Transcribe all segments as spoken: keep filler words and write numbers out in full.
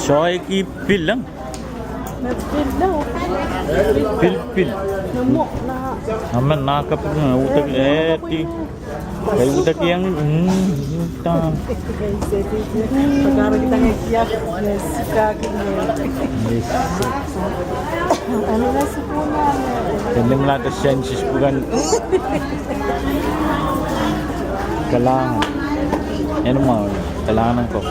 Soai ki pil, eh? Pil, pil. Amen, nah kaping, eh, uhdahki, eh, di. Kei uhdahki iang, hmm, hmm, ta. Yes. Tenim lada sensis bukan. Kalahngan. Eni mwahu, kalahngan ko.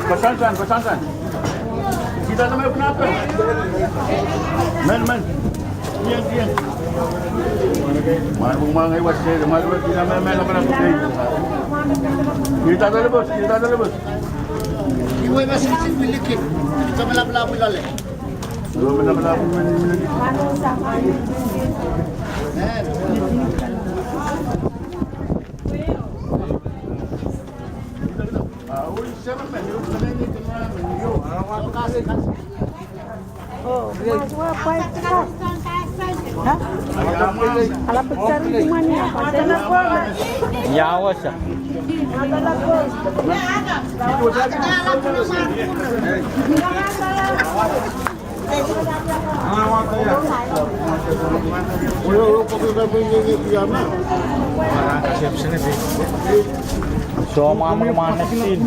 Koasoansoan, koasoansoan. Kita nama pun apa? Men, men. Dian, dian. Malu, mangai wasa, malu, kita men, men, apa, apa. Kita dalam bos, kita dalam bos. Iwe masih sipilikin. Kita melap-lap lale. Melap-lap. Ia wasa. Soh, mama, mama, next scene.